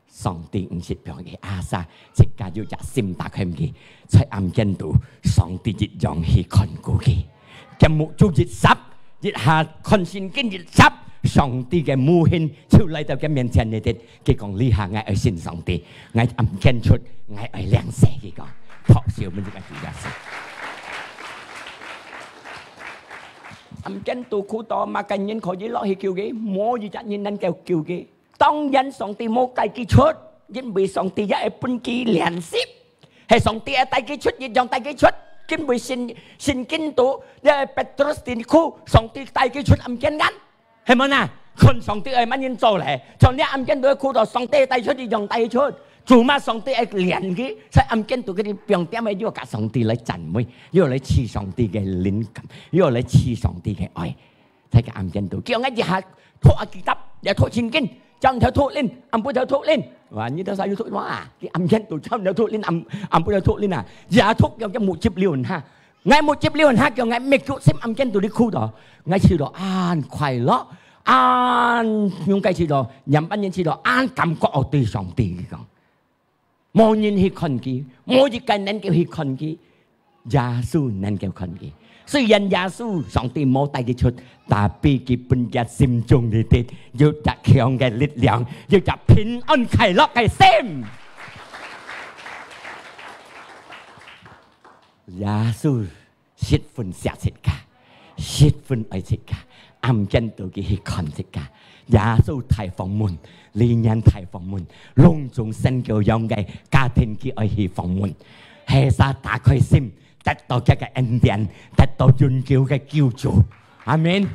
上帝毋識放佢，asal自家有隻心打開佢，在暗間肚，上帝一樣去看顧佢。佢目珠一眨，一下看聖經一眨，上帝个無形就來到佢面前裡底。 佢講：「這下𠊎愛信上帝，𠊎暗間出，𠊎愛領洗。」佢講，拍手分自家主耶穌。暗間肚苦到，麼个人可以落去救佢？無一隻人能夠救佢。當然上帝無帶佢出，因為上帝也會分佢練習，係上帝會帶佢出，一樣帶佢出。因為聖，聖經肚，這Petrus佢哭，上帝帶佢出暗間間，係無呢？看上帝愛麼人做咧，像這暗間肚哭到上帝帶出，一樣帶佢出。做麼上帝愛練佢，在暗間肚佢放點个，又佮上帝來讚美，又來試上帝个靈感，又來試上帝个愛。 在該暗間肚，叫𠊎一下讀啊幾搭，也讀聖經，朝頭讀恁，暗晡頭讀恁。哇，你到時又讀哇，佢暗間肚朝頭讀恁，暗，暗晡頭讀恁啊，也讀叫佢目汁流汗。𠊎目汁流汗，叫𠊎搣腳心暗間肚裡哭到，𠊎試到恁快樂，恁勇敢試到，兩百年試到，恁感覺哦，對上帝講。 無人去看佢，無一個能夠去看佢，耶穌能夠看佢。雖然耶穌上帝無帶佢出，tapi佢分佢心中裡底有隻強个力量，有隻平安快樂个心。耶穌 十分惜自家，十分愛自家，暗間肚佢去看自家。耶穌大訪問，理念大訪問，攏總新教養个家庭佢愛去訪問。係儕打開心，得到佢个恩典，得到永久个救主。阿門。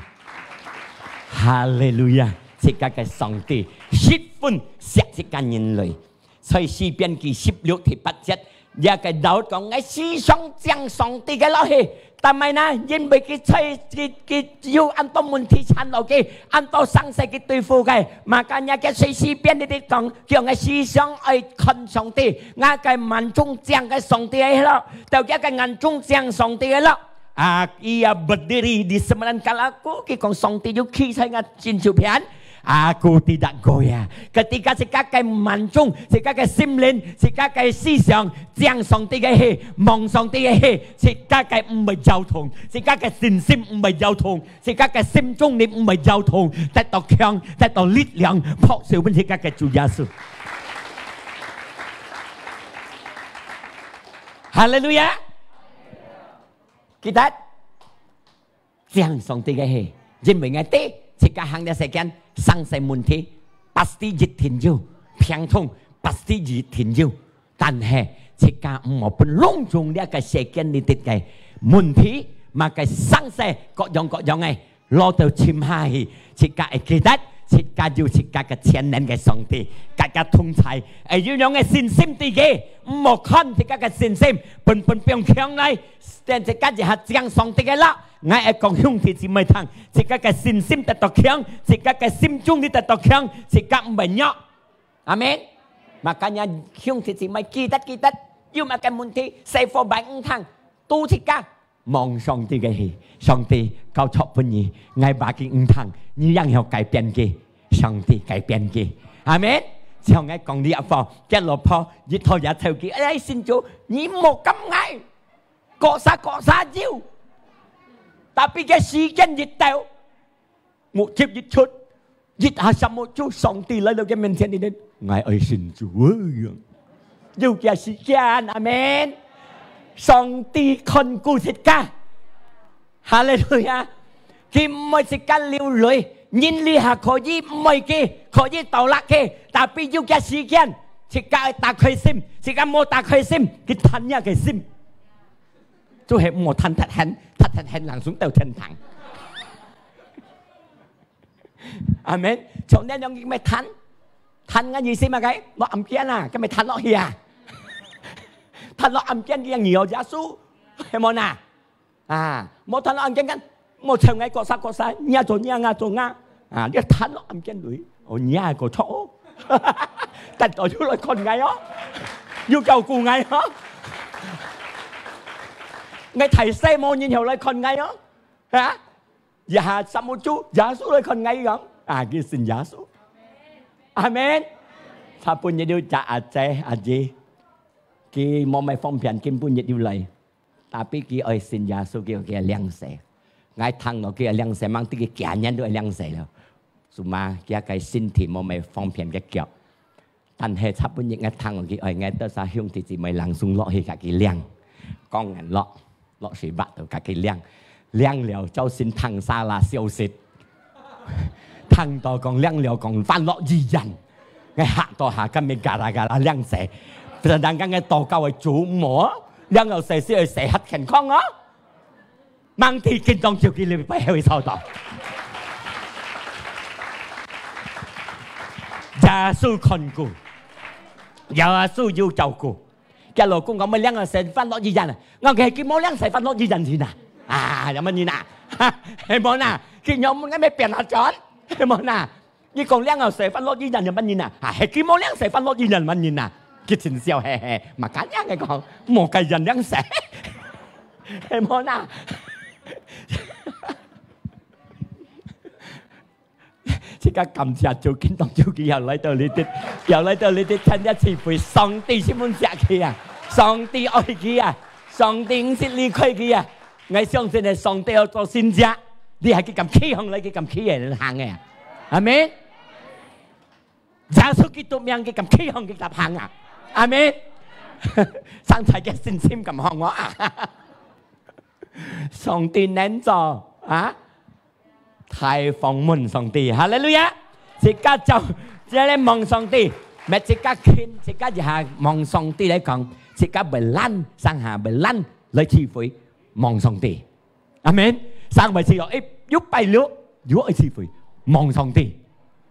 哈利路亞！自家个上帝十分惜自家人類。 在詩篇記十六第八節，這个Daud講：「𠊎時常正上帝个落去。」但係呢，因為佢在，佢，佢有恁多問題纏落去，恁多生事佢對付个，makanya佢在詩篇裡底講，叫𠊎時常愛看上帝，𠊎个眼中正个上帝个咯，到佢个眼中正上帝个咯。 啊，ia berdiri di sebelah kakiku，佢講上帝有企在𠊎正手片。Aku tidak goyah。Ketika自家个眼中，自家个心靈，自家个思想，正上帝个去，望上帝个去，自家个毋會搖動，自家个信心毋會搖動，自家个心中裡毋會搖動，得到強，得到力量，拍手分自家个主耶穌。哈利路亞！記得， 正上帝个去，因為𠊎知，自家行這世間，生事問題，pasti一定有，病痛，pasti一定有。但係，自家毋好分攏總這个世間裡底个問題，麼个生事，各樣各樣个，落到沉下去，自家會記得，自家有自家个全能个上帝，佮佢同在，會有樣个信心對佢，毋好看自家个信心，分分放強來，等自家一下正上帝个啦。 𠊎愛講兄弟姊妹聽，自家个信心得到強，自家个心中裡得到強，自家毋會弱。阿門。Makanya兄弟姊妹記得，記得，有麼个問題，細伙擺毋聽，都自家望上帝个去，上帝交託分你，𠊎話佢毋聽，你樣樣改變佢，上帝改變佢。阿門。像𠊎講你阿婆，佢老婆，一頭也臭佢，哎，信主，你莫敢𠊎。 各儕各儕有。Tapi个時間一到，目汁一出，一下想無就上帝來到佢面前裡底，𠊎愛信主，哎呀，有佢時間，阿門。上帝看顧自家，哈利路亞。佢毋會自家流淚，人這下可以毋愛佢，可以倒落去，tapi有佢時間，自家愛打開心，自家無打開心，佢斷若个心。 就係毋好貪忒閒，忒忒閒，langsung到天堂。阿門。從這樣佢乜貪，貪个意思麼个？落暗間啊，佢乜貪落去啊。貪落暗間，佢樣你有耶穌，係無呐？啊，無貪落暗間間，莫像𠊎各儕各儕，你也做你啊，𠊎做𠊎。啊，你貪落暗間裡，哦，你也過錯哦。等到有來看𠊎哦，有照顧𠊎哦。𠊎大細無人後來看𠊎哦，啊？一下三五組，耶穌來看𠊎講，啊，佢信耶穌。阿門。昨晡日有隻阿姐阿姨，佢無麼方便，今晡日有來。Tapi佢愛信耶穌，佢佢領洗。𠊎聽到佢領洗，吂知佢幾年都領洗了。Cuma佢个身體無麼方便个腳。 但係昨晡日𠊎聽佢愛𠊎兜儕兄弟姊妹langsung落去佮佢領，講𠊎落，落水壩肚佮佢領，領了朝晨聽salah消息，聽到講領了講還落醫院， 𠊎嚇到下，今日嘎啦嘎啦領洗，突然間𠊎禱告个主無，領洗係愛洗核健康哦。吂知今當晝佢禮拜會操到。耶穌看顧，耶穌有照顧。佢老公講：「乜領洗翻落醫院啊？」𠊎講：「佢無領洗翻落醫院去哪？」啊，有麼人啊？係無哪？佢有麼个變下轉？係無哪？ 你講領洗翻落醫院有麼人啊？啊，係佢無領洗翻落醫院有麼人啊？佢真笑，嘿嘿，嘛敢樣个講，無个人領洗，係無哪？自家感謝主，今當晝佢又來到這地，又來到這地，參加聚會，上帝心滿惜佢啊，上帝愛佢啊，上帝毋識離開佢啊。 𠊎相信呢，上帝愛做神蹟，你還去敢企䟘來，去敢企个人行个。阿門。耶穌基督名，去敢企䟘，去敢行啊。阿門。上帝个信心敢䟘哦。上帝能做啊，大方問上帝，哈利路亞！自家就，自家來望上帝，乜自家近，自家一下望上帝來講，自家會懶，上下會懶，來聚會，望上帝。 阿門。上帝知道，誒，有拜六，有愛聚會，望上帝。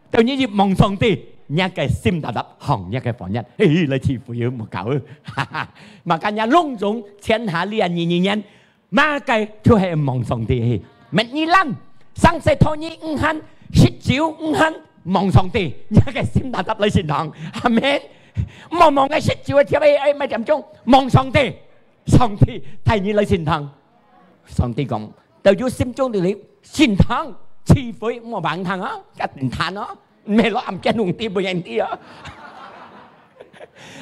到你一望上帝，你个心搭搭，䟘你个房間，誒，來聚會有無搞？哈哈，嘛，今日攏總，全下這二二年，麼个就係望上帝。乜你懶，上世托你毋閒，食酒毋閒，望上帝，你个心搭搭來聖堂。阿門。莫望个食酒个貼，誒，誒，麼點鐘，望上帝。 上帝帶你來聖堂。上帝講，到有心中裡，聖堂聚會莫橫行啊，一定聽啊，毋係落暗間紅地不願地啊。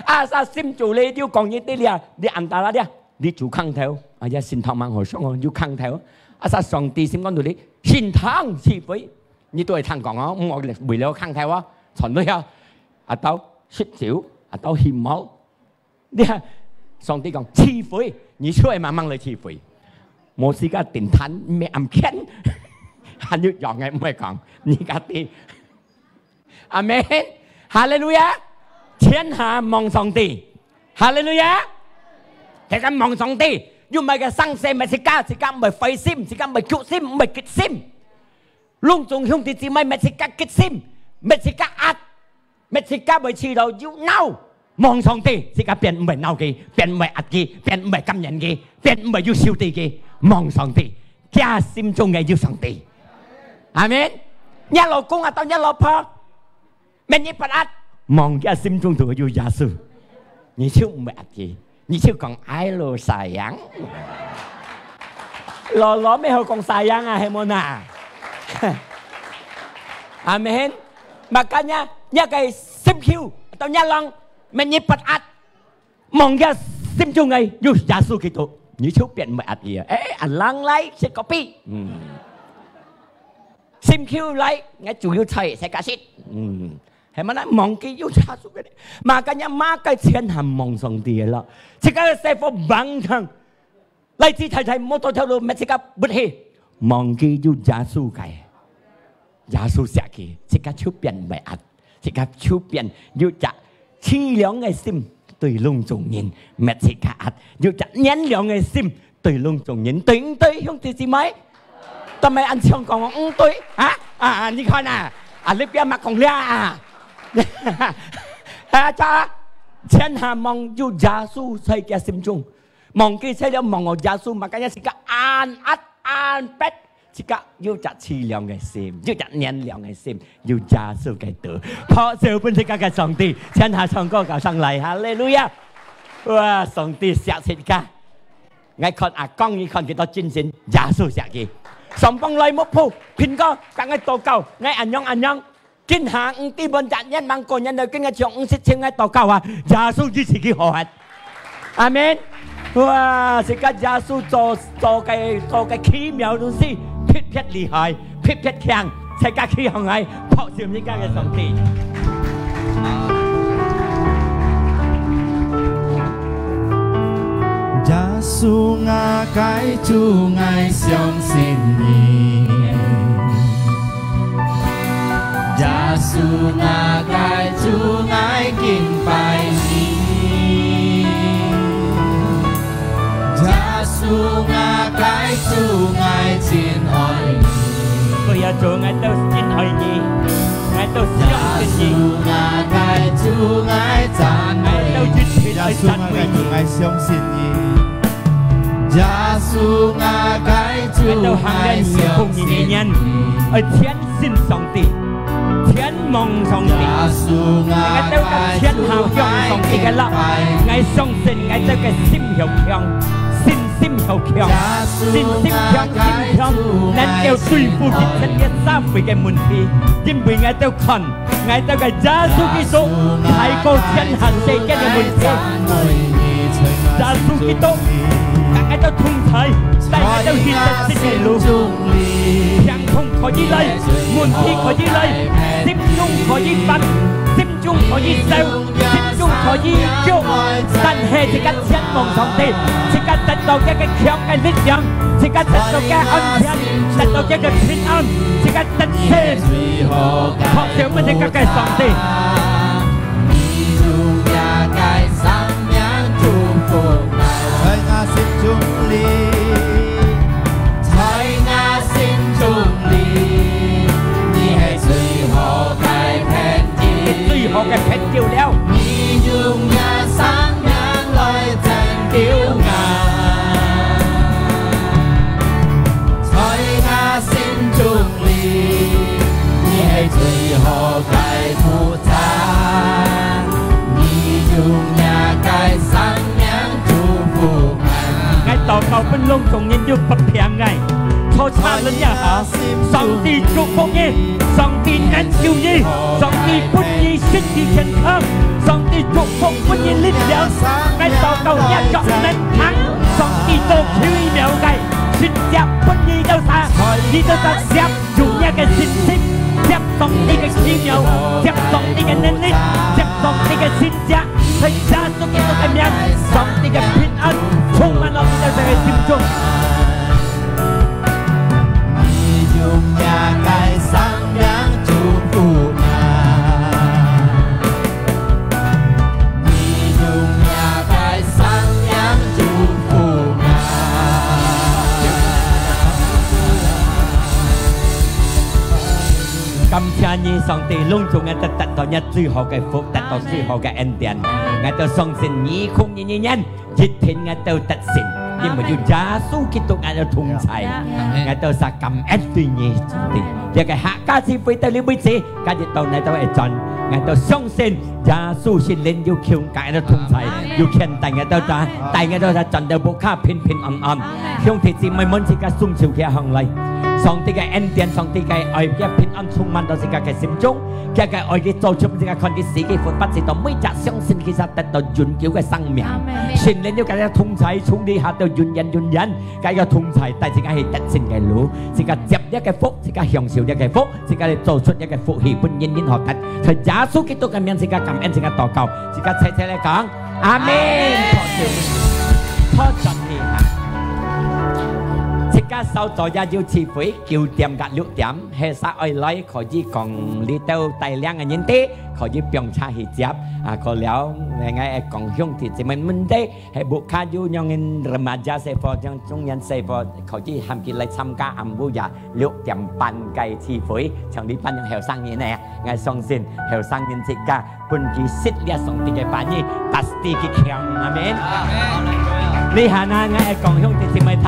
啊，啥心中裡有講你對了，你安達啦了，你主空頭，哎呀，聖堂蠻好上哦，有空頭。啊，啥上帝心肝肚裡，聖堂聚會，你都會聽講哦，毋好為了空頭哦，傳落去啊，啊，到食酒，啊，到翕毛。 你看，上帝講，聚會，你就會慢慢來聚會。無時間定攤，毋係暗間。還有樣个毋會講，你家己。阿門。哈利路亞。全下望上帝。哈利路亞。大家望上帝，又毋係个生事，毋係自家，自家毋會灰心，自家毋會急心，毋會急心。攏總兄弟姊妹，毋係自家急心，毋係自家壓， 乜自家會試著有惱，望上帝，自家便毋會惱佢，便毋會壓佢，便毋會感染佢，便毋會有仇敵佢，望上帝，佢心中个有上帝。阿門。若老公啊，到若老婆，乜你不壓，望佢心中肚有耶穌，你就毋會壓佢。 你就講，「Hello，sayang。」老老乜好講sayang啊，係無哪？阿門。Makanya，若个心臼，到若lòng，乜你不壓，望佢心中个有耶穌基督，你就變毋會壓佢啊。誒，阿郎來食kopi。嗯。心臼來，𠊎煮有菜，食較食。嗯。 係無啦？忘記有耶穌个，makanya makanya全下望上帝个咯。自家个生活忙堂，來自太太，摩托頭路，乜自家不去，忘記有耶穌个，耶穌惜佢，自家就變毋會壓，自家就變有隻淒涼个心，對攏總人，乜自家壓，有隻原諒个心， 對攏總人，對毋對，兄弟姊妹？做麼恁樣講哦，毋對啊？啊，你看啊，啊，你不要莫講了啊！啊，這全下望有耶穌在佢心中，忘記在了望哦耶穌，makanya自家恁壓恁迫，自家有隻淒涼个心，有隻原諒个心，有耶穌个道，拍手分自家个上帝，全下唱歌搞上來，哈利路亞！哇，上帝惜自家！ 𠊎看阿公，你看佢多精神，耶穌惜佢。上幫來目標，蘋果，同𠊎禱告，𠊎恁樣恁樣。今下毋知半隻年，吂過年了，今日像五十千，𠊎禱告啊，耶穌醫治佢好啊。阿門。哇，自家耶穌做，做个，做个奇妙東西，特別厲害。 別別強，自家企䟘來，拍手自家个上帝。耶穌，𠊎个主，𠊎相信你。耶穌，𠊎个主，主，𠊎兜真愛你，𠊎兜相信你，𠊎兜一定愛讚美你。𠊎兜行這二空二二年，愛全信上帝，全望上帝。𠊎兜个全下向上帝个啦，𠊎相信𠊎兜个心要強，信心要強，信心強，心強，能夠對付一切个社會个問題，因為𠊎兜看 𠊎兜个耶穌基督大過全下世界个問題。耶穌基督，同𠊎兜同在，帶𠊎兜去得勝个路。病痛可以來，問題可以來，心中可以煩，心中可以愁，心中可以憂，但係自家全望上帝，自家得到一個強个力量，自家得到一個安全，得到一個平安，自家 得勝，拍手分自家个上帝。在𠊎心中裡，在𠊎心中裡，你係最好个朋友。最好个朋友了。你用你生命來拯救𠊎，在𠊎心中 你係最好个牧者，你用若个生命祝福𠊎。𠊎禱告分攏總人有發病个，坐車輪也好，上帝祝福你，上帝拯救你，上帝分你身體健康，上帝祝福分你力量。𠊎禱告若腳能行，上帝做奇妙个，神蹟分你兜儕，你兜儕接 用若个信心，接上帝个奇妙，接上帝个能力，接上帝个神蹟，在耶穌基督个名，上帝个平安充滿了你兜个心中。你用若个生命祝福𠊎。 你用若个生命祝福𠊎。感謝你，上帝，攏總𠊎兜得到若最好个福，得到最好个恩典。𠊎兜相信你，二空二二年，一定𠊎兜得勝，因為有耶穌基督𠊎兜同在。𠊎兜儕感恩對你，上帝。這个客家聚會到這為止，今日到𠊎兜會轉，𠊎兜相信 耶穌聖靈有權佮𠊎兜同在，有權帶𠊎兜儕，帶𠊎兜儕轉到屋下平平安安。兄弟姊妹們，自家雙手擎䟘來。上帝个恩典，上帝个愛，佢平安充滿到自家个心中，佢个愛佢做出自家看佢死佢復活，使到每隻相信佢儕得到永久个生命。聖靈有佮𠊎兜同在，從這下到永遠永遠，佮𠊎兜同在，帶自家去得勝个路，自家接這个福，自家享受這个福。 自家來做出一个福氣，分人人好得。在耶穌基督个名，自家感恩，自家禱告，自家齊齊來講，阿門。阿門。坐轉去哈。自家稍早也有聚會，九點佮六點，係儕愛來可以講，這兜帶領个人兜，可以放車去接。啊，過了，𠊎愛講兄弟姊妹們兜， 係屋下有仰般remaja細伙，像中年細伙，可以喊佢來參加暗晡夜六點半个聚會，像這班樣後生人呢，𠊎相信後生人自家分佢識了上帝个話語，pasti佢強，阿門。這下呢，𠊎愛講兄弟姊妹聽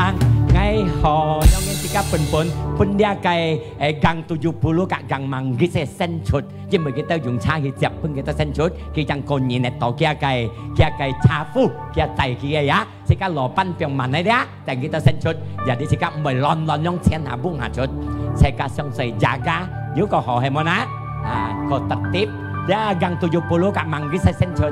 ，𠊎好仰般自家分分，分這个，誒，gang tujuh puluh佮gang Manggis个選出。 因為佢兜用車去接，分佢兜選出，佢正過年个到佢个，佢个車夫，佢載佢个呀，自家老闆放慢个呀，等佢兜選出，也你自家毋會亂亂用錢下分下出，自家相信jaga，有個好係無呢？啊，個特別，ya gang tujuh puluh佮Manggis選出。